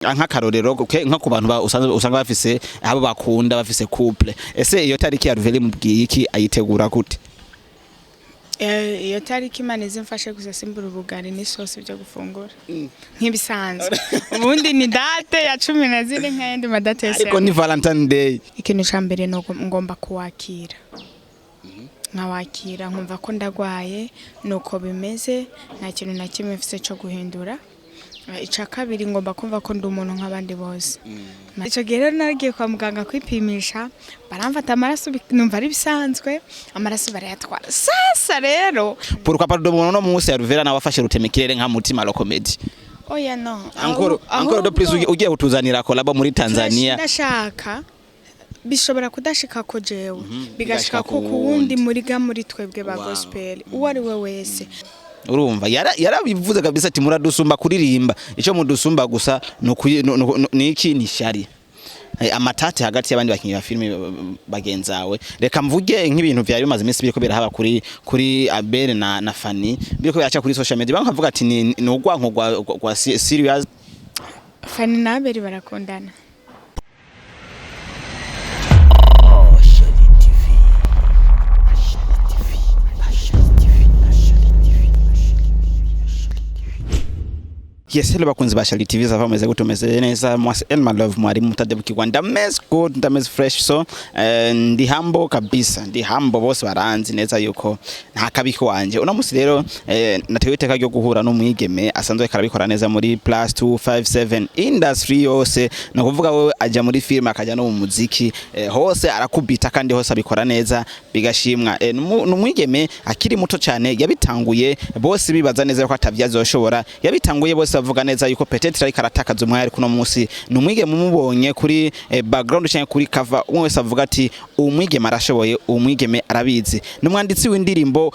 Nk'akarorero, nko ku bantu usanga bafise abo bakunda, bafise couple, ese iyo tariki ya Ruveli mubwiye iki? Ayitegura gute? Iyo tariki, Imana izimfashe gusa simbura ubugari n'isosi byo gufungura nk'ibisanzwe. Ubundi ni date ya 14 nk'ayandi ma dates yose. Ariko ni Valentine Day. Ikintu ca mbere ni uko ngomba kuwakira, nkawakira nkumva ko ndagwaye, nuko bimeze, nta kintu na kimwe mfise co guhindura. Ica kabiri, ngomba kumva ko ndi umuntu nk'abandi bose. Ico gihe rero naragiye kwa muganga kwipimisha, baramfata amaraso, numva ari bisanzwe, amaraso barayatwara. Sasa rero Pourquoi pas do uno munsi ya Ruvera nawe afashe rutemikirere nka Mutima la Comedy? Oya, no. Encore, encore de plus ugiye kutuzanira collabo muri Tanzania. Ndashaka bishobora kudashika ko jewe bigashika bigashika ko ku ku wundi muri ga muri twebwe ba gospel, uwo ari we wese. Urumva yarabivuze kabisa ati muradusumba kuririmba, ico mudusumba gusa niki? Ni shari. Amatati hagati y'abandi bakinyi ba filime bagenzawe. Reka mvuge nk'ibintu vyari bimaze iminsi biriko birahaba kuri Abel na Fanny, biriko biraca kuri social media, bakavuga ati ni urwanko rwa serious. Fani na Abeli barakundana. Yes, hello bakunzi ba Shali TV, ça va? Meze gute? Meze neza? Mwase Elma Love, mwarimu mutadebukirwa, ndameze good, ndameze fresh. So ndi humble kabisa, ndi humble, bose baranzi neza yuko nta kabiko wanje. Uno musi rero natewe iteka ryo guhura n'umwigeme asanzwe karabikora neza muri plus 257 industry yose. No kuvuga wewe aja muri film, akaja no mu muziki, hose arakubita kandi hose abikora neza bigashimwa. N'umwigeme akiri muto cyane, yabitanguye bose bibaza neza ko atavyazoshobora, yabitanguye bose bavuga neza yuko peut-être ariko aratakaza umwanya, ariko uno munsi ni umwigeme umubonye kuri background cyangwa kuri cover, umwe wese avuga ati umwigeme arashoboye, umwigeme arabizi. Ni umwanditsi w'indirimbo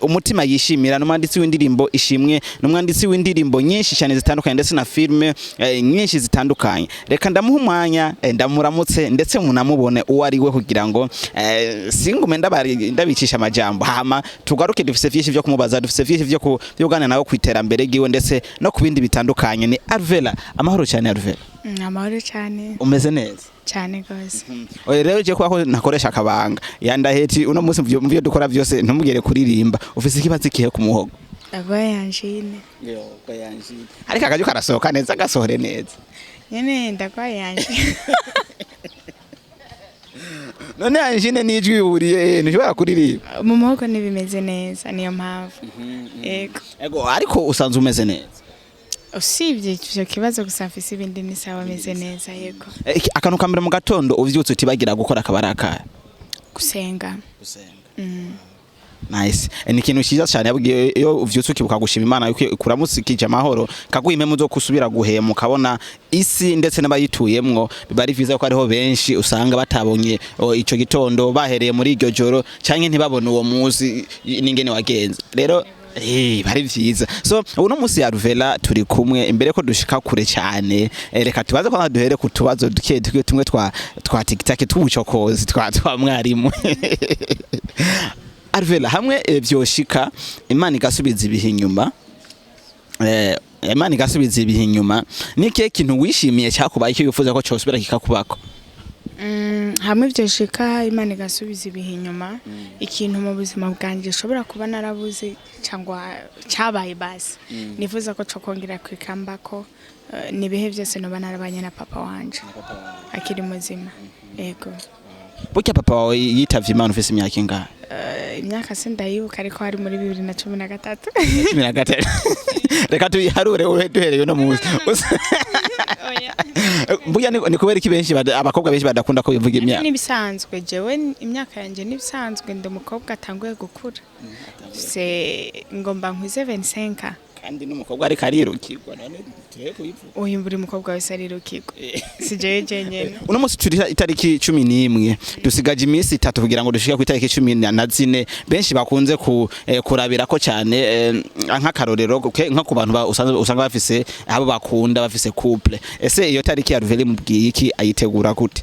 umutima yishimira, ni umwanditsi w'indirimbo ishimwe, ni umwanditsi w'indirimbo nyinshi cyane zitandukanye ndetse na filme nyinshi zitandukanye. Reka ndamuha umwanya, ndamuramutse ndetse munamubone uwo ari we, kugira ngo singume ndabicisha amajambo, hama tugaruke. Dufise vyinshi vyo kumubaza, dufise vyinshi vyo kuganira nawe ku iterambere ryiwe ndetse no ku bindi bitandukanye. Ni Alvera. Amahoro cyane, Alvera. Amahoro cyane. Umeze neza? Cyane gose. Oya rero, je kwa nakoresha akabanga yandaheti uno munsi muvyo dukora vyose, ntumugere kuririmba. Ufise ikibazo ikihe ku muhogo? Ndagwaye angine. Ariko akajwi karasohoka neza, gasohore neza. Nyene ndagwaye angine. None angine n'ijwi bihuriye? Ntushobora kuririmba? Mu muhogo ntibimeze neza, niyo mpamvu, yego. Ego, ariko usanzwe umeze neza? Usibye ivyo kibazo gusa mfise, ibindi ni sawa, ameze neza, yego. Akantu ka mbere mu gatondo uvyutse utibagira gukora akaba ari akahe? Gusenga. Gusenga. Nice. Ni ikintu cyiza cyane yabwiye, iyo uvyutse ukibuka gushima Imana yuko ikuramutse amahoro, kaguha impemu zo kusubira guhema, ukabona isi ndetse n'abayituyemwo, biba ari vyiza ko hariho benshi usanga batabonye ico gitondo, bahereye muri iryo joro canke ntibabone uwo munsi n'ingene wagenze. Rero bari vyiza. So uno munsi ya Ruvela turi kumwe. Imbere ko dushika kure cyane, reka tubaze ko duhere ku tubazo duke duke tumwe twa TikTok tw'ubucokozi twa mwarimu Arvela. Hamwe vyoshika Imana igasubiza ibihe inyuma, Imana igasubiza ibihe inyuma, ni ikihe kintu wishimiye cyakubaye icyo wifuza ko cyosubira kikakubako? Hamwe vyoshika Imana igasubiza ibihe inyuma, ikintu mu buzima bwanjye ushobora kuba narabuze cyangwa cyabaye basi nifuza ko cokongera kwikambako, ni ibihe byose noba narabanye na papa wanje akiri muzima, yego. Burya papa wawe yitavye Imana ufise imyaka ingahe? Imyaka sindayibuka, ariko hari muri 2013. 13. Reka tuyiharure uhe duhereye uno munsi. Burya ni kubera iki benshi abakobwa benshi badakunda ko bivuga imyaka? N'ibisanzwe, jewe imyaka yanjye n'ibisanzwe, ndi umukobwa atanguye gukura, se ngomba nkwize 25. Kandi n'umukobwa ariko arirukirwa, none turebe kubivuga. Uyu buri mukobwa wese arirukirwa, si jewe jenyene. Uno munsi turi itariki 11, dusigaje iminsi 3 kugira ngo dushike ku itariki 14 benshi bakunze kurabirako cyane. Nk'akarorero, nko ku bantu usanga bafise abo bakunda, bafise couple, ese iyo tariki ya Ruveli mubwiye iki? Ayitegura gute?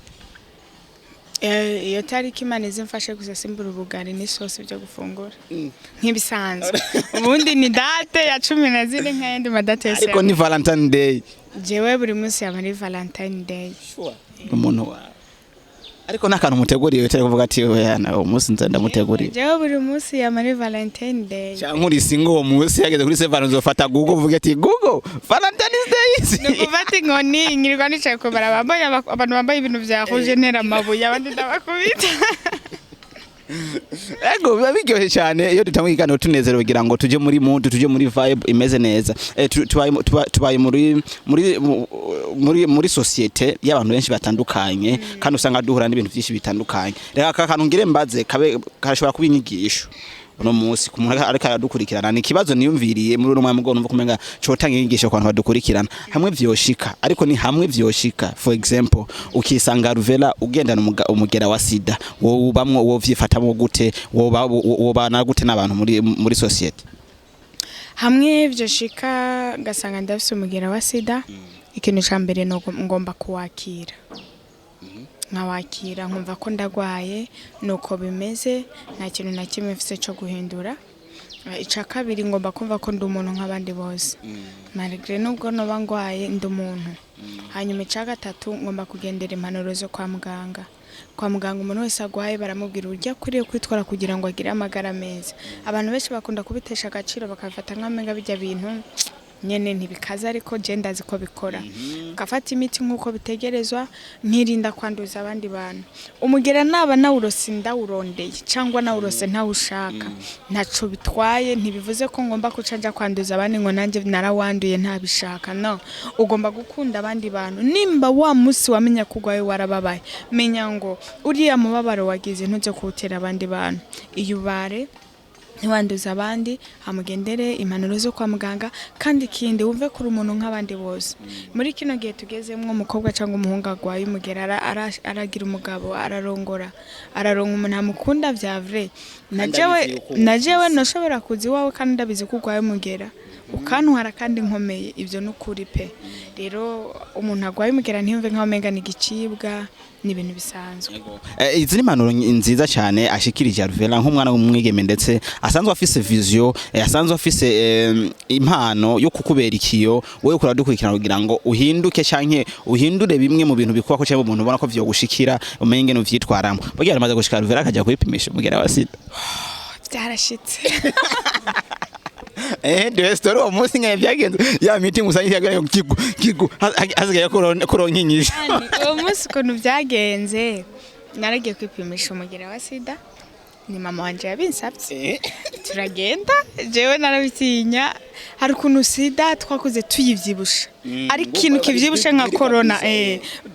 Iyo tariki Imana izimfashe gusa simbura ubugari n'isosi byo gufungura nk'ibisanzwe. Ubundi ni date ya 14 nk'ayandi ma dates yose. Ariko ni Valentine Day. Jewe buri munsi yaba ari Valentine Day. Umuntu wawe, ariko nta kantu muteguriye utari kuvuga ati: "Oya, na uwo munsi nza ndamuteguriye"? Jewe buri munsi yaba ari Valentine Day. Cyangwa uri single, uwo munsi yageze kuri Saint Valentin uzofata Google uvuge ati: "Google, Valentine's Day is Ni ukufata inkoni, nkirirwa nicaye ku barabara, mbonye abantu bambaye ibintu vyahuje ntera amabuye, abandi ndabakubita. Ego, biba biryoshye cyane iyo dutanga ikiganiro tunezerewe, kugira ngo tuje muri mood, tuje muri vibe imeze neza. Tubaye muri société y'abantu benshi batandukanye, kandi usanga duhura n'ibintu byinshi bitandukanye. Reka aka kantu ngire mbaze kabe karashobora kuba inyigisho uno munsi ku muntu ariko aradukurikirana. Ni ikibazo niyumviriye muri uno mwanya mugabo numva kumenga cotanga inyigisho ku bantu badukurikirana. Hamwe vyoshika, ariko ni hamwe vyoshika, for example, ukisanga Ruvera ugendana umugera wa sida, wowe ubamwo, wo vyifatamwo gute? Wobana gute n'abantu muri société? Hamwe vyoshika ngasanga ndafise umugera wa sida, ikintu ca mbere ni uko ngomba kuwakira, nkawakira, nkumva ko ndagwaye, nuko bimeze, nta kintu na kimwe mfise co guhindura. Ica kabiri, ngomba kumva ko ndi umuntu nk'abandi bose, malgré nubwo noba ngwaye, ndi umuntu. Hanyuma ica gatatu, ngomba kugendera impanuro zo kwa muganga. Kwa muganga umuntu wese agwaye baramubwira uburyo akwiriye kwitwara kugira ngo agire amagara meza. Abantu benshi bakunda kubitesha agaciro, bakabifata nk'amenga bijya bintu nyene ntibikaze, ariko je ndazi ko bikora. Ngafata imiti nk'uko bitegerezwa, nkirinda kwanduza abandi bantu umugera. Naba nawurose ndawurondeye cyangwa nawurose ntawushaka, ntaco bitwaye. Ntibivuze ko ngomba kuca nja kwanduza abandi ngo nanjye narawanduye ntabishaka. No ugomba gukunda abandi bantu. Nimba wa musi wamenya ko urwaye warababaye, menya ngo uriya mubabaro wagize ntuze kuwutera abandi bantu. Iyubare, ntiwanduze abandi, hamugendere impanuro zo kwa muganga. Kandi ikindi, wumve ko uri umuntu nk'abandi bose. Muri kino gihe tugezemwo, umukobwa cyangwa umuhungu agwaye umugera aragira umugabo, ararongora, araronka umuntu amukunda vya vrai. Na Kandi jewe abizi yuko na jewe noshobora kuza iwawe kandi ndabizi ko urwaye umugera, ukantwara kandi nkomeye. Ibyo ni ukuri pe. Rero umuntu agwaye umugera ntiyumve nk'aho umenga ni igicibwa, ni ibintu bisanzwe. Izi ni impanuro nziza cyane ashikirije Alvera nk'umwana w'umwigeme, ndetse asanzwe afise vision, asanzwe afise impano yo kukubera ikiyo wowe kuradukurikirana, kugira ngo uhinduke canke uhindure bimwe mu bintu bikuba ko cyangwa umuntu ubona ko vyogushikira, umenye ingene uvyitwaramo. Burya yaramaze gushika Alvera akajya kwipimisha umugera wa sida? Byarashitse. Ndiwe story uwo munsi ngene vyagenze, ya miti musanyi yagiye kigu kigu, hasigaye kuronka inyishu. Yani, uwo munsi ukuntu byagenze, naragiye kwipimisha umugera wa sida, ni mama wanje yabinsabye, turagenda. Jewe narabitinya. Hari ukuntu sida twakuze tuyivyibusha, ari ikintu kivyibushe nka corona.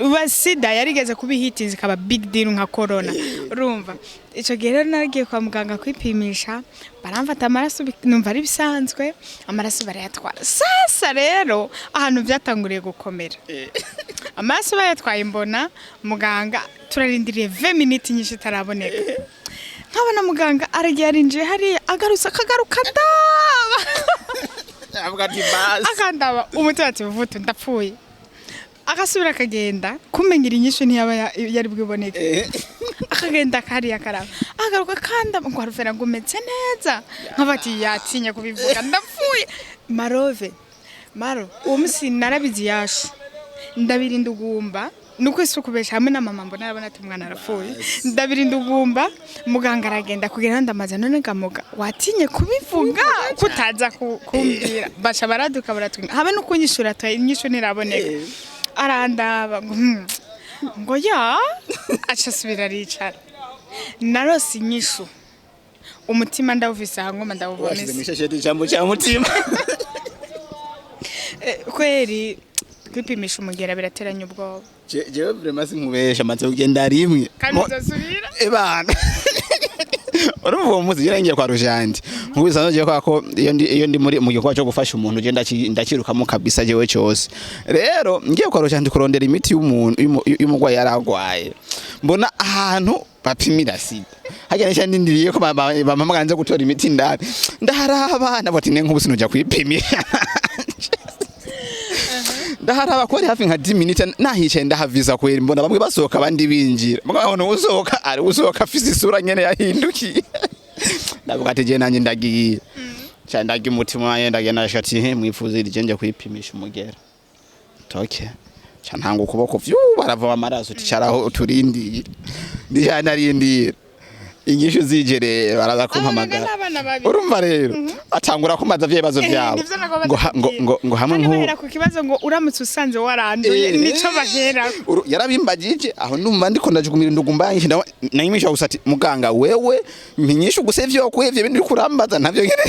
Uba sida yarigeze kuba ihitinze, ikaba big deal nka corona. Urumva ico gihe rero naragiye kwa muganga kwipimisha, baramfata amaraso, numva ari bisanzwe, amaraso barayatwara. Sasa rero ahantu vyatanguriye gukomera, amaraso bayatwaye, mbona muganga turarindiriye 20 minutes nyinshi itaraboneka, nkabona muganga aragiye, arinjiye hariya, agarutse, akagaruka ndaba. Avuga ati: "Basi." Akandaba, umutima ati: "Vutu ndapfuye." Agasubira akagenda, kumengira inyishu ntiyaba yari bwiboneke. Akagenda kariya karaba, agaruka kandi ngo: "Arufera," ngo, "umeze neza?" Nkaba ati: "Yatinye kubivuga, ndapfuye." Marove maro, uwo musi narabizi yashu, ndabirinda ugumba nuko isi ukubesha hamwe na mama, mbona arabona ati: "Umwana arapfuye." Ndabirinda ugumba. Muganga aragenda kugira ngo ndamaza: "None gamuga watinye kubivuga kutaza kumbwira?" Baca baraduka, baratwinga, habe no kunyishura, inyishu ntiraboneka. Arandaba ngo: Ngo ya." Aca asubira aricara. Narose inyishu, umutima ndawufise aha, ngoma Washize ndawuvomese. Mwishasheti ijambo cya mutima. Kweri kwipimisha umugera birateranya ubwoba. Jewe vraiment sinkubesha, maze kugenda rimwe. Kandi uzosubira. Ebana, urumva uwo munsi ngira ngiye kwa Rujandi nkuko bisanzwe, jewe kwa ko iyo ndi muri mu gikorwa cyo gufasha umuntu, je ndakirukamo kabisa jewe cyose. Rero ngiye kwa Rujandi kurondera imiti y'umuntu y'umurwayi yaragwaye, mbona ahantu bapimira sida hajya nisha, ndindiriye ko bampamagara nze gutora imiti ndani, ndaharaba nabo ati: "Ne nk'ubu sinoja kwipimisha." Ndaharaba ko ari hafi nka 10 minutes nahicaye, ndahaviza kweri, mbona bamwe basohoka, abandi binjira. Mugabo usohoka ari usohoka afise isura nyene yahindukiye. Ndavuga ati je nanje ndagiye. Ca ndagiye, umutima wanje ndagenda, ndashika ati: "He, mwifuza iri je kwipimisha umugera." Toke ca ntanga ukuboko, vyu, barava amaraso. Ati caraho uturindire. Ndija narindira inyishu zije rero, baraza kumpamagara. N'abana babiri. Urumva rero atangura kumaza vya bibazo vyabo Nivyo nagomba ngo ngo hamwe Kandi nko bahera ku kibazo ngo uramutse usanze waranduye, nico bahera. Yarabimbagije aho, ndumva ndiko ndajugumira indugumba yanjye, nayimisha gusa ati: "Muganga, wewe mpinyisha gusa ivyo wakuye, bindi uri kurambaza ntavyo nyene."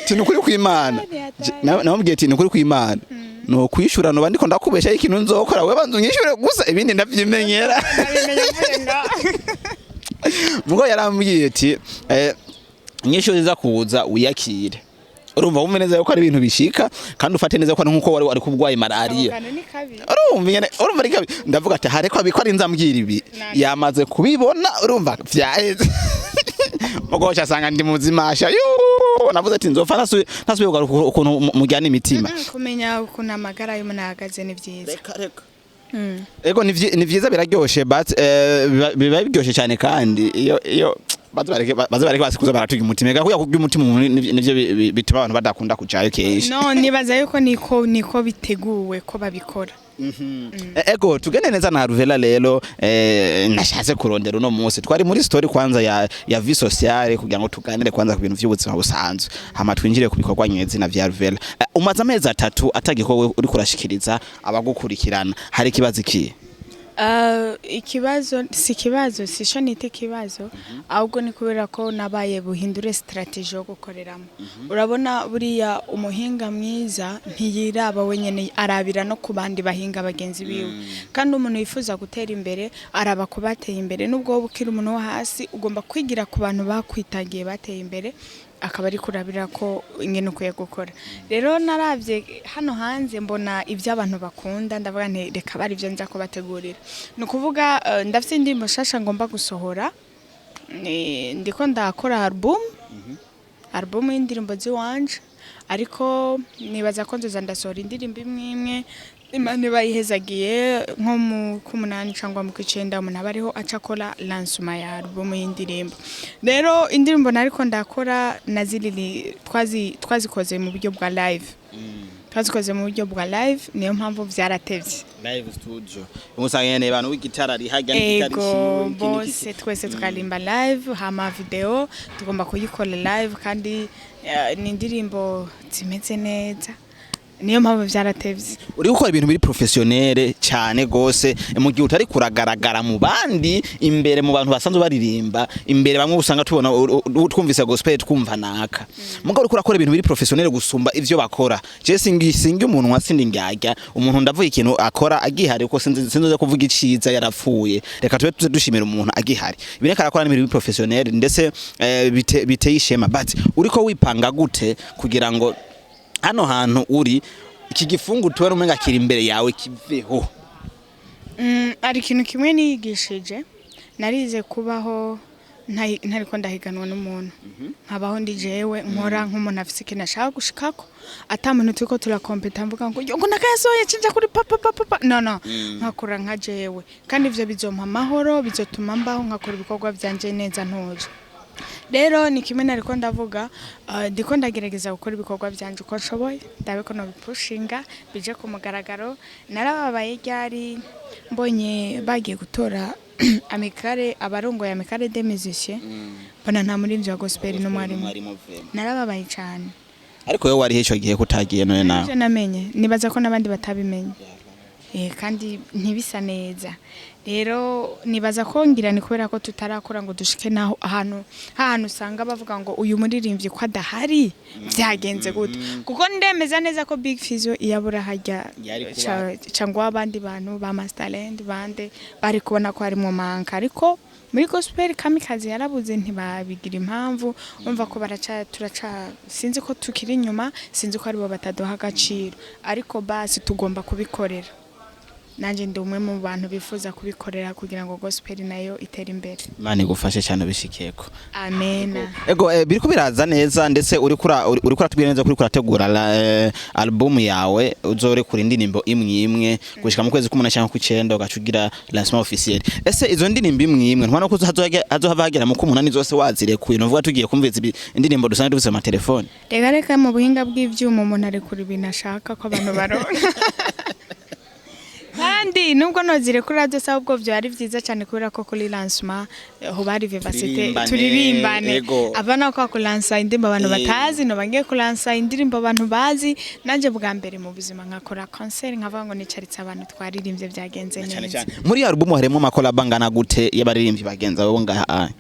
Ati nukuri kw'Imana. Namubwiye ati nukuri kw'Imana no kwishura noba ndiko ndakubesha ikintu nzokora. Wewe banza unyishure gusa, ibindi ndavyimenyera. Ndabimenya mvuye ngaho. Mugo yarambwiye ati inyishu ziza kuza wiyakire, urumva wumve neza yuko ari ibintu bishika, kandi ufate neza ko ari nkuko wari kubwaye malaria. Ako kantu ni kabi. Urumva nyene, urumva ari kabi. Ndavuga ati hareko abiko ari nzambwira ibi. Nani. Yamaze kubibona, urumva vyaheze. Mugo asanga ndi muzimasha yuuu, navuze ati nzopfa ntasubiye kugaruka ukuntu mujyana imitima. Kumenya ukuntu amagara y'umuntu ahagaze ni vyiza. Reka reka. Ego, ni vyiza, biraryoshe, but biba biryoshe cyane. Kandi iyo baze bareke basikuza baratuga umutima. Ega kuya kurya umutima umuntu nivyo bituma abantu badakunda kujayo kenshi. No nibaza yuko niko biteguwe ko babikora. Ego, tugende neza na Alvella rero. Nashatse kurondera uno munsi, twari muri story kwanza ya vie sociale kugira ngo tuganire kwanza ku bintu vy'ubuzima busanzwe, hama twinjire ku bikorwa nyezina vya Alvella. Umaze amezi 3 atagikorwa uri kurashikiriza abagukurikirana, hari ikibazo ikihe? Ikibazo si ikibazo, si sho nita ikibazo, ahubwo ni kubera ko nabaye buhindure strategy yo gukoreramo. Urabona buriya umuhinga mwiza ntiyiraba wenyine, arabira no ku bandi bahinga bagenzi biwe. Kandi umuntu yifuza gutera imbere araba ku bateye imbere. Nubwo wowe ukiri umuntu wo hasi, ugomba kwigira ku bantu bakwitangiye bateye imbere, akaba ari kurabira ko ingene ukwiye gukora. Rero naravye hano hanze, mbona ibyo abantu bakunda, ndavuga nti reka bari ibyo nza kubategurira. Ni ukuvuga ndafite indirimbo nshasha ngomba gusohora. Ndiko ndakora album y'indirimbo ziwanje, ariko nibaza ko nzoza ndasohora indirimbo imwe imwe, Imana iba yihezagiye, nko mu k'umunani cyangwa mu k'icenda, umuntu aba ariho aca akora lancement ya album y'indirimbo. Rero indirimbo nariko ndakora naziriri twazikoze mu buryo bwa live, twazikoze mu buryo bwa live, niyo mpamvu vyaratevye. Live studio, usanga nyene abantu w'igitara ari hajya n'igitara. Ego, bose twese tukarimba live, hama video tugomba kuyikora live. Kandi ni indirimbo zimeze neza, niyo mpamvu vyaratevye. Uri gukora ibintu biri professionnel cyane gose mu gihe utari kuragaragara mu bandi imbere, mu bantu basanzwe baririmba imbere. Bamwe usanga tubona twumvise gospel twumva naka, mugabo uriko urakora ibintu biri professionnel gusumba ivyo bakora. Je singi singi umuntu wasindi ngyarya umuntu, ndavuga ikintu akora agihari, kuko sinzi sinzi kuvuga iciza yarapfuye. Reka tube tuze dushimira umuntu agihari. Ibintu arakora ni ibintu biri professionnel, ndetse biteye ishema. But uriko wipanga gute kugira ngo hano hantu uri, iki gifungu tubona umenga kiri imbere yawe kiveho? Hari ikintu kimwe niyigishije: narize kubaho ntariko ndahiganwa n'umuntu, nkabaho ndi jewe, nkora nk'umuntu afise ikintu ashaka gushikako, ata muntu turiko turakompeta mvuga ngo ngo nakayasohoye cinja kuri papa papa papa. No, no, nkakora nka jewe, kandi ivyo bizompa amahoro, bizotuma mbaho nkakora ibikorwa vyanje neza ntuje. Rero ni kimwe nariko ndavuga, ndiko ndagerageza gukora ibikorwa vyanje uko nshoboye, ndabe ko nobipushinga bije ku mugaragaro. Narababaye ryari mbonye bagiye gutora amicale, abarongoye Amicale des Musiciens, mbona nta muririmbyi wa gospel n'umwarimu. Narababaye cane. Ariko wowe wariho ico gihe kutagiye none nawe? Ivyo namenye, nibaza ko n'abandi batabimenye. Kandi ntibisa neza. Rero nibaza ko ngira ni kubera ko tutarakora ngo dushike naho ahantu hahantu usanga bavuga ngo uyu muririmbyi ko adahari byagenze gute, kuko ndemeza neza ko Big Fizzo iyabura hajya Yari kuba- cyangwa abandi bantu ba Masterland bande bari kubona ko harimo manka. Ariko muri gospel Kamikazi yarabuze, ntibabigira impamvu. Umva ko baraca turaca, sinzi ko tukiri inyuma, sinzi ko aribo bataduha agaciro, ariko basi tugomba kubikorera. Nanjye ndi umwe mu bantu bifuza kubikorera kugira ngo gospel nayo itere imbere. Imana igufashe cyane ubishikeko. Amena. Ego, biriko biraza neza, ndetse uriko uratubwira neza ko uriko urategura album yawe, uzorekura indirimbo imwe imwe gushika mu kwezi k'umunani cyangwa kw'icenda, ugaca ugira lancement officiel. Ese izo ndirimbo imwe imwe, ntubona ko hazohava hagera mu k'umunani zose wazirekuye? Nuvuga tugiye kumviriza indirimbo dusanzwe dufise mu matelefone. Reka reka, mu buhinga bw'ivyuma umuntu arekura ibintu ashaka ko abantu baronka, kandi nubwo nozirekura byose, ahubwo byari byiza cyane kubera ko kuri lancement hoba hari vivacité. Turirimbane, Turirimbane. Ego. Abana ko kulansa indirimbo abantu batazi, no bangiye kulansa indirimbo abantu bazi. Nanje bwa mbere mu buzima nkakora concert, nkavuga ngo nicaritse abantu, twaririmbye, byagenze Cyane neza. cyane. Muri iyo album harimo amakolabo angana gute y'abaririmbyi bagenzi abo ngaha?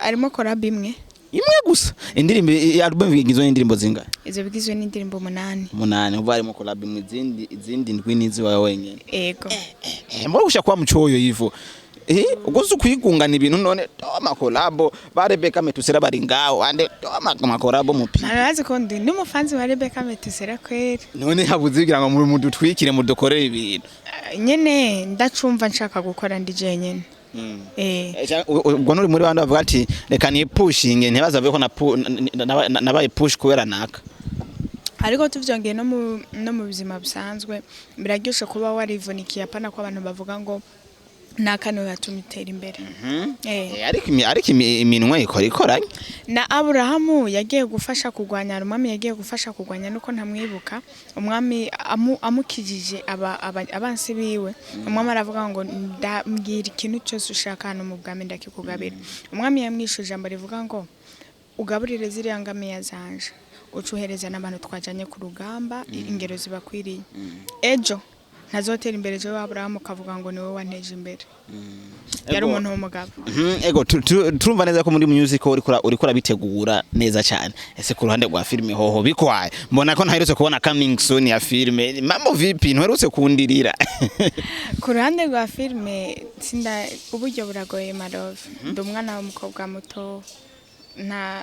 Arimo collab imwe. Imwe gusa? Indirimbo, iyi album igizwe n'indirimbo zingahe? Izo bigizwe n'indirimbo 8. 8. Uva harimo collab imwe, izindi ndwi n'iziwawe wenyene? Ego. Mbona gushaka kuba mucoyo yivo, ubwo si ukwigungana ibintu none? Toa makolabo ba Rebecca Metusera bari ngaho, ande toa makolabo mupira. Narazi ko ndi n'umufanzi wa Rebecca Metusera kweri. None habuze kugira ngo mudutwikire, mudukorere ibintu? Nyene ndacumva nshaka gukora ndi jenyene. Ubwo nuri muri bandi bavuga ati reka nipushinge, ntibazavuge ko nabaye push kubera naka. Ariko tuvyongeye no mu buzima busanzwe, biraryoshe kuba warivunikiye, apana ko abantu bavuga ngo naka niwe yatumye utera imbere. Ariko iminwe ikora ikoranye. Na Aburahamu yagiye gufasha kurwanya, hari umwami yagiye gufasha kurwanya, nuko ntamwibuka. Umwami amukijije abansi biwe, umwami aravuga ngo ndambwira ikintu cyose ushaka hano mu bwami ndakikugabira. Umwami yamwishe ijambo rivuga ngo ugaburire ziriya ngamiya zanje, ucuhereza n'abantu twajanye ku rugamba ingero zibakwiriye, ejo ntazotera imbere jewe Aburahamu ukavuga ngo niwe wanteje imbere. Yari umuntu w'umugabo. Ego, turumva neza ko muri music uriko urabitegura neza cyane. Ese ku ruhande rwa filime hoho bikwaye? Mbona ko ntaherutse kubona coming soon ya filime. Mambo vipi? Ntuherutse kundirira. Ku ruhande rwa filime, sinda, uburyo buragoye, Marove. Ndi umwana w'umukobwa muto,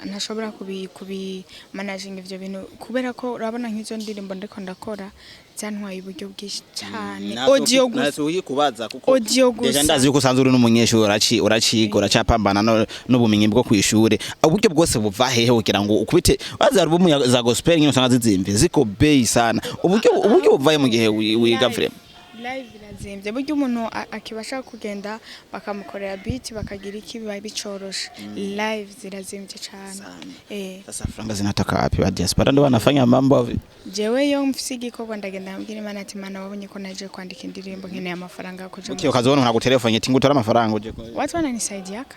ntashobora kubi managinga ivyo bintu, kubera ko urabona nk'izo ndirimbo ndiko ndakora zantwaye uburyo bwinshi cyane, audio gusa. Kubaza kuko Audio gusa. Déjà ndazi yuko usanzwe uri n'umunyeshuri, uraciga, uracapambana n'ubumenyi bwo kw'ishure. Uburyo bwose buva hehe kugira ngo ukubite waza album za gospel nyine usanga zizimvye, ziko bei sana? Uburyo buvaye mu gihe wiga Live. Vraiment? Live irazimvye. Burya umuntu akibasha kugenda bakamukorera beat, bakagira iki, biba bicoroshe. Live zirazimvye cyane. Sasa franga zinatoka wapi? Wa diaspora ndio wanafanya mambo. Jewe yo mfise igikorwa, ndagenda nkabwira Imana ati Mana, wabonye ko naje kwandika indirimbo, nkeneye amafaranga yo kuja. Okay, ukazoona unakutelefone ati ngutora amafaranga uje Watu wananisaidiaka.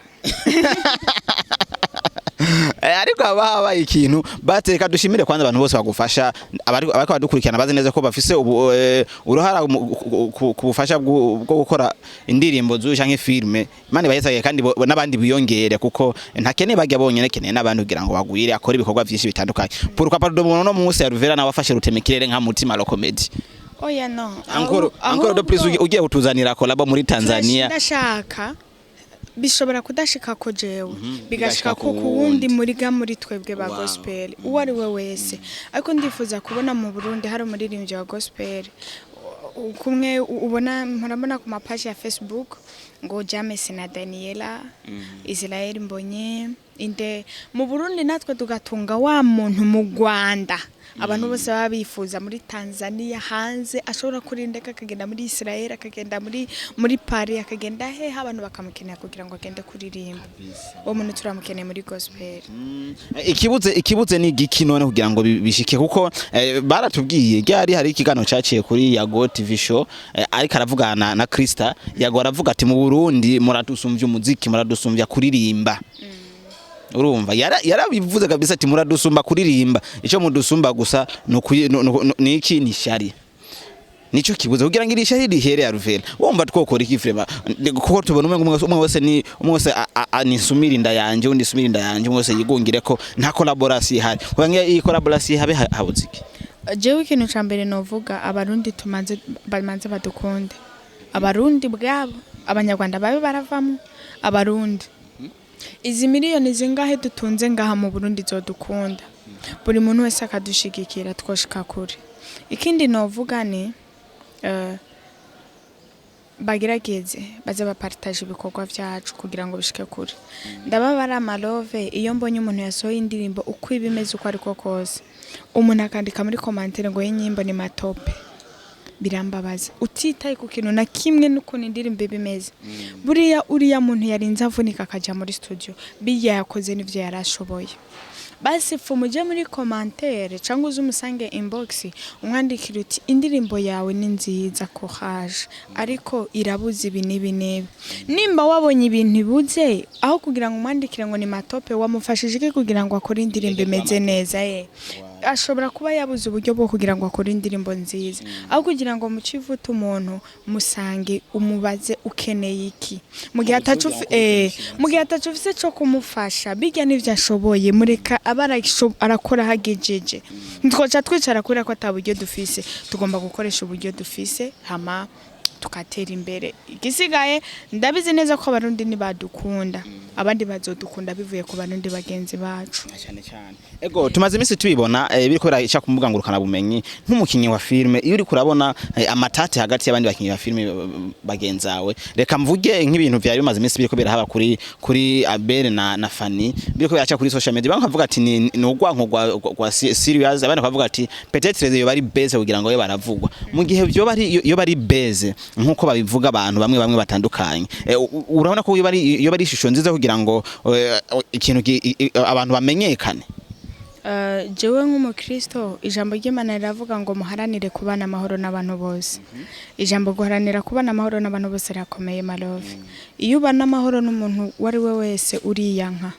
Ariko haba habaye ikintu bateka. Dushimire kwanza abantu bose bagufasha, abariko badukurikirana bazi neza ko bafise ubu uruhara ku bufasha bwo gukora indirimbo z'uyu canke filme. Imana ibahezagiye, kandi n'abandi biyongere, kuko ntakeneye bajya bonyene, keneye n'abandi kugira ngo bagwire, akore ibikorwa vyinshi bitandukanye. Pourquoi pas do no munsi ya Ruvera nawe afashe rutemikirere nka Mutima lo Comedy? Oya, no. Encore, encore de plus ugiye kutuzanira collabo muri Tanzania. Ndashaka bishobora kudashika ko jewe bigashika Bigashika ko ku ku wundi wundi. muri twebwe ba gospel, uwo ari we wese. Ariko ndifuza kubona mu Burundi hari umuririmbyi wa gospel kumwe ubona murabona ku mapaji ya Facebook ngo James na Daniela, Israel Mbonye, inde mu Burundi, natwe tugatunga wa muntu mu Rwanda abantu bose baba bifuza, muri Tanzania, hanze, ashobora kurindeka akagenda muri Israel, akagenda muri Paris, akagenda hehe, abantu bakamukenera kugira ngo agende kuririmba. Uwo muntu turamukeneye muri gospel. Ikibuze ni igiki none kugira ngo bishike? Kuko baratubwiye ryari, hari ikiganiro caciye kuri Yago TV show, ariko aravugana na Krista Yago, aravuga ati mu Burundi muradusumvya umuziki, muradusumvya kuririmba. Urumva yarabivuze kabisa ati muradusumba kuririmba, ico mudusumba gusa ni iki? Ni shari. Nico kibuze kugira ngo iri shari rihere. Ya Ruvera, wumva twokora iki vraiment? Kuko tubona umwe wese ni umwe wese anisumira inda yanje, undi isumira inda yanje, umwe wese yigungire ko nta collaboration ihari. Kugira ngo iyi collaboration habe, habuze iki? Jewe ikintu ca mbere novuga, Abarundi tumanze bamanze badukunde, Abarundi bwabo, Abanyarwanda babe baravamo. Abarundi, izi miliyoni zingahe dutunze ngaha mu Burundi zodukunda, buri muntu wese akadushigikira, twoshika kure. Ikindi novuga ni Bagerageze baze bapartage ibikorwa vyacu kugira ngo bishike kure. Ndababara amalove iyo mbonye umuntu yasohoye indirimbo, uko iba imeze, uko ariko kose, umuntu akandika muri commentaire ngo "Inyimbo ni matope." Birambabaza, utitaye ku kintu na kimwe n'ukuntu indirimbo iba imeze. Buriya uriya muntu yarinze avunika akaja muri studio, bijya yakoze n'ivyo yari ashoboye. Basi fu muje muri commentaire cyangwa uze umusange inbox, umwandikire uti: "Indirimbo yawe ni nziza, courage, ariko irabuze ibi n'ibi n'ibi." Nimba wabonye ibintu ibuze, aho kugira ngo umwandikire ngo ni matope, wamufashije iki kugira ngo akore indirimbo imeze neza? Ye ashobora kuba yabuze uburyo bwo kugira ngo akore indirimbo nziza. Aho kugira ngo mucivute umuntu, musange umubaze ukeneye iki, mu gihe atacu ufise cyo kumufasha. Bijya n'ivyo ashoboye, mureka aba arakora hagejeje. Ntitwoca twicara kubera ko ata buryo dufise. Tugomba gukoresha uburyo dufise, hama tukatera imbere. Igisigaye, ndabizi neza ko Abarundi ntibadukunda, abandi bazodukunda bivuye ku Barundi bagenzi bacu. Cyane cyane. Ego, tumaze iminsi tubibona biriko biraca ku mbuga ngurukana bumenyi. Nk'umukinyi wa filme, iyo uriko urabona amatate hagati y'abandi bakinyi ba filme bagenzawe, reka mvuge nk'ibintu vyari bimaze iminsi biriko birahaba kuri Abel na Fanny, biriko biraca kuri social media, bamwe bakavuga ati ni urwanko rwa serious, abandi bakavuga ati peut-être yo bari beze kugira ngo babe baravugwa. Mu gihe vyo bari iyo bari beze nkuko babivuga abantu bamwe bamwe batandukanye, urabona ko iyo bari ishusho nziza kugira ngo ikintu abantu bamenyekane? Jewe nk'umukristo, ijambo ry'Imana riravuga ngo muharanire kubana amahoro n'abantu bose. Ijambo guharanira kubana amahoro n'abantu bose rirakomeye, malove. Iyo ubana amahoro n'umuntu uwo ari we wese, uriyanka.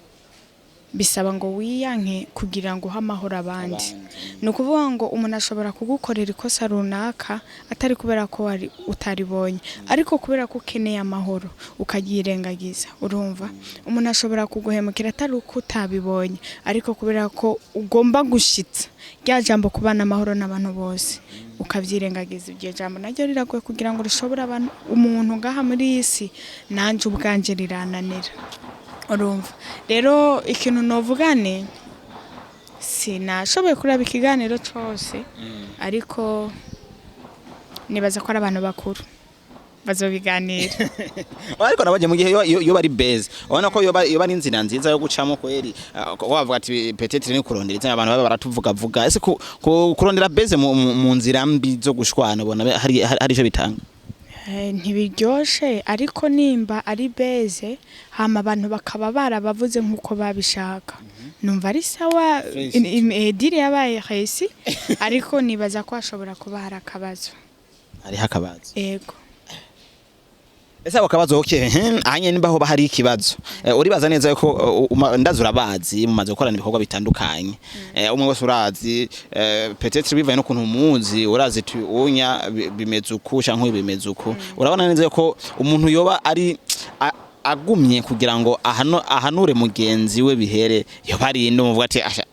Bisaba ngo wiyanke kugira ngo uhe amahoro abandi. Ni ukuvuga ngo umuntu ashobora kugukorera ikosa runaka, atari kubera ko wari utaribonye, ariko kubera ko ukeneye amahoro ukaryirengagiza. Urumva, umuntu ashobora kuguhemukira atari uko utabibonye, ariko kubera ko ugomba gushitsa rya jambo kubana amahoro n'abantu bose, ukabyirengagiza. Iryo jambo naryo riragoye kugira ngo rishobore abantu, umuntu ngaha muri iyi si. Nanjye ubwanje rirananira. Urumva rero, ikintu novuga ni sinashoboye kuraba ikiganiro cose, ariko nibaza ko ari abantu bakuru bazobiganira. Ariko nabajye mu gihe iyo bari beze, ubona ko iyo bari inzira nziza yo gucamo kweri, ko bavuga ati peut-être ni kurondera izina, abantu baba baratuvuga vuga. Ese kurondera beze mu nzira mbi zo gushwana, ubona hari ico bitanga? Ntibiryoshe, ariko nimba ari beze, hama abantu bakaba barabavuze nk'uko babishaka, numva ari sawa. Deal yabaye réussie, ariko nibaza ko hashobora kuba hari akabazo. Hariho akabazo? Ego. Ese ako kabazo, okay, ahanye nimba hoba hari ikibazo, uribaza neza ko ndazi urabazi, mumaze gukorana ibikorwa bitandukanye, umwe wese urazi, peut-être bivaye n'ukuntu umuzi, urazi tu unya bimeze uku canke uyu bimeze uku. Urabona neza ko umuntu yoba ari agumye kugira ngo ahanure mugenzi we bihere, yoba ari inde umuvuga ati asha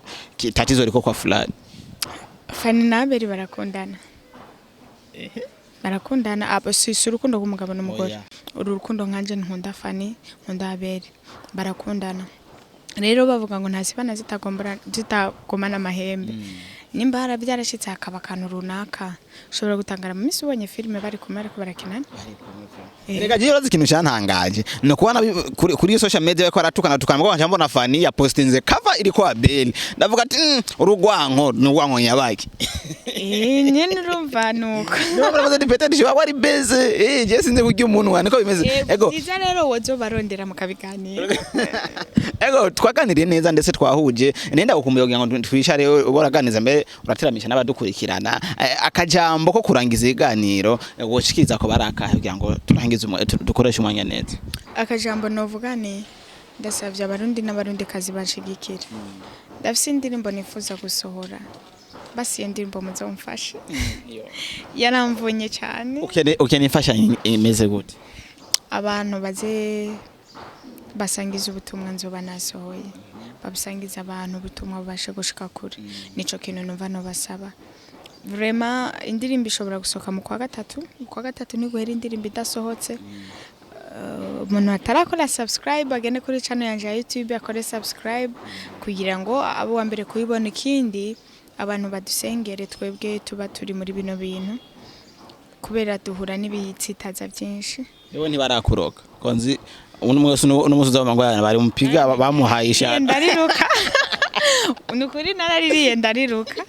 tatizo riko kwa fulani? Fani na Abeli barakundana, barakundana. Abo si urukundo rw'umugabo n'umugore. Oya. Uru rukundo nkanje nkunda Fani, nkunda Abeli, barakundana. Rero bavuga ngo nta zitagombora zitagomana amahembe. Nimba harabyarashitse hakaba akantu runaka, ushobora gutangara mu minsi ubonye filime bari kumwe, ariko barakinana. Reka jewe urazi ikintu cyantangaje, ni ukubona kuri social media bariko baratukana tukana, mugabo nca mbona Fani yapostinze cover iriko Abel, ndavuga ati urugwanko ni urwanko nyabaki." Nyene urumva nuko. Niba muravuze ati peut-être ishobora kuba ari beze, je sinzi kurya umunwa, niko bimeze. Ego. Byiza rero wozobarondera mukabiganira. Ego, twaganiriye neza ndetse twahuje. Nenda gukumbuye kugira ngo twicare uraganiza mbere urateramisha n'abadukurikirana. Akajambo ko kurangiza ibiganiro woshikiriza ko barakahe kugira ngo turangize dukoreshe umwanya neza? Akajambo novuga ni ndasabye Abarundi n'Abarundikazi banshigikira. Ndafise indirimbo nifuza gusohora. Basi iyo ndirimbo muzomfashe, yaramvunye cyane. Ukene imfashanyo imeze gute? Abantu baze basangiza ubutumwa nzoba nasohoye, babusangiza abantu, ubutumwa bubashe gushika kure. Nico kintu numva nobasaba vraiment. Indirimbo ishobora gusohoka mu kwa gatatu. Mu kwa gatatu ntiguhera indirimbo idasohotse. Umuntu atarakora subscribe agende kuri channel yanje ya YouTube akore subscribe kugira ngo abe uwa mbere kuyibona. Ikindi, abantu badusengere twebwe tuba turi muri bino bintu. Kubera duhura n'ibitsitaza byinshi. Yewe, ntibarakuroga konzi uno munsi, uno munsi uzaba ngo bari umupiga bamuhaye ishaka. Ndariruka, ni ukuri naraririye, ndariruka,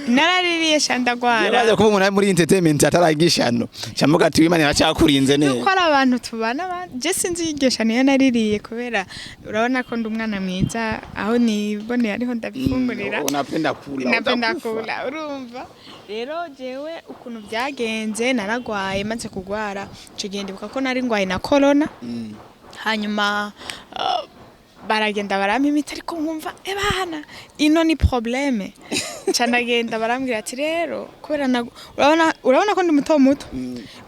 naraririye sha, ndagwara. Yabaze kuba umuntu ari muri entertainment ataragishano cyamuga ati Imana iracyakurinze neza. Nuko ari abantu tubana je sinzi iryo shano iyo naririye, kubera urabona ko ndi umwana mwiza, aho niboneye ariho ndabifungurira. Unapenda kula. Napenda utakufa. Kula. Urumva rero jewe ukuntu byagenze, naragwaye, maze kugwara ico gihe ndibuka ko nari ngwaye na corona. Hanyuma baragenda barampa imiti, ariko nkumva ebana ino ni problème. Nca ndagenda, barambwira ati rero kubera urabona ko ndi muto muto,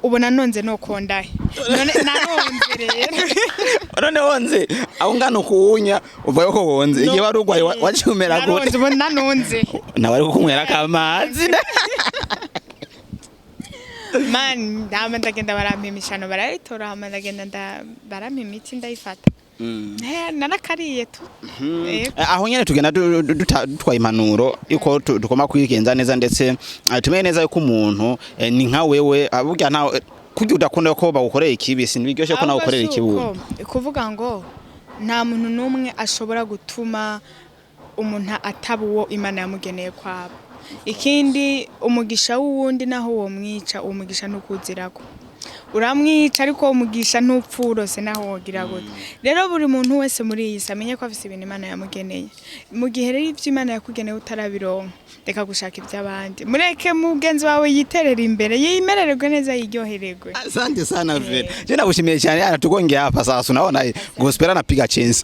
ubona nonze no kondahe none naronze rero. None wonze aho ngana ukuwunya uvayo ko wonze igihe wari urwaye wacumera Naronze. gute? Ubu nanonze. Nawe ari kukunywera kamazi. Man, hama ndagenda barampa imishano, bararitora, hama ndagenda barampa imiti ndayifata. Narakariye tu. Yego. Aho nyene tugenda dutwaye impanuro yuko tugomba kwigenza neza, ndetse tumenye neza yuko umuntu ni nka wewe, burya nta kurya udakunda ko bagukorera ikibi, sinbiryoshe ko nawe ukorera Ahubwo si ikibi. uko, kuvuga ngo nta muntu n'umwe ashobora gutuma umuntu ataba uwo Imana yamugeneye kwaba. Ikindi, umugisha w'uwundi naho uwo mwica, uwo mugisha ntukuzirako. Uramwica ariko umugisha ntupfa urose naho wogira gute. Rero buri muntu wese muri iyi si amenye ko afise ibintu Imana yamugeneye. Mu gihe rero ivyo Imana yakugeneye utarabironka, reka gushaka ivy'abandi, mureke mugenzi wawe yiterere imbere, yimerererwe neza, yiryohererwe. Asante sana Vera. Je nakushimiye cyane, ana tukongea hapa sasa, unaona gospel anapiga chance.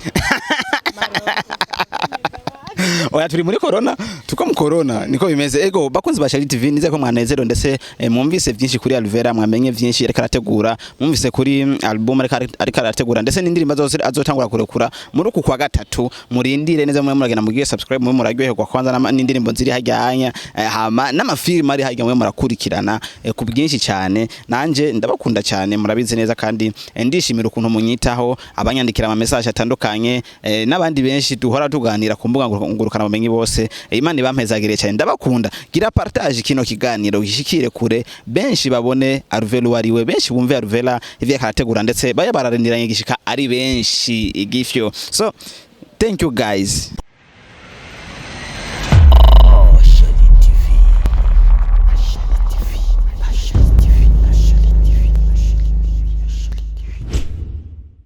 Oya, turi muri corona, tuko mu corona niko bimeze. Ego bakunzi ba Shali TV, nize ko mwanezero, ndetse mwumvise byinshi kuri Alvera, mwamenye byinshi ariko arategura, mwumvise kuri album ariko arategura, ndetse n'indirimbo zose azotangura kurekura muri uku kwa gatatu. Murindire neza, mwe muragenda mugiye subscribe, mwe muraryoherwa kwanza n'indirimbo ziri hajyanya, hama n'amafilm ari hajya, mwe murakurikirana ku bwinshi cyane. Nanje ndabakunda cyane, murabizi neza, kandi ndishimira ukuntu munyitaho, abanyandikira ama message atandukanye, n'abandi benshi duhora tuganira ku mbuga ngurukana bumenyi bose. Imana ibampezagire cyane, ndabakunda. Gira partage kino kiganiro gishikire kure, benshi babone Alvera uwariwe, benshi bumve Alvera ivyo karategura, ndetse baye bararindiranye gishika ari benshi igifyo. So thank you guys.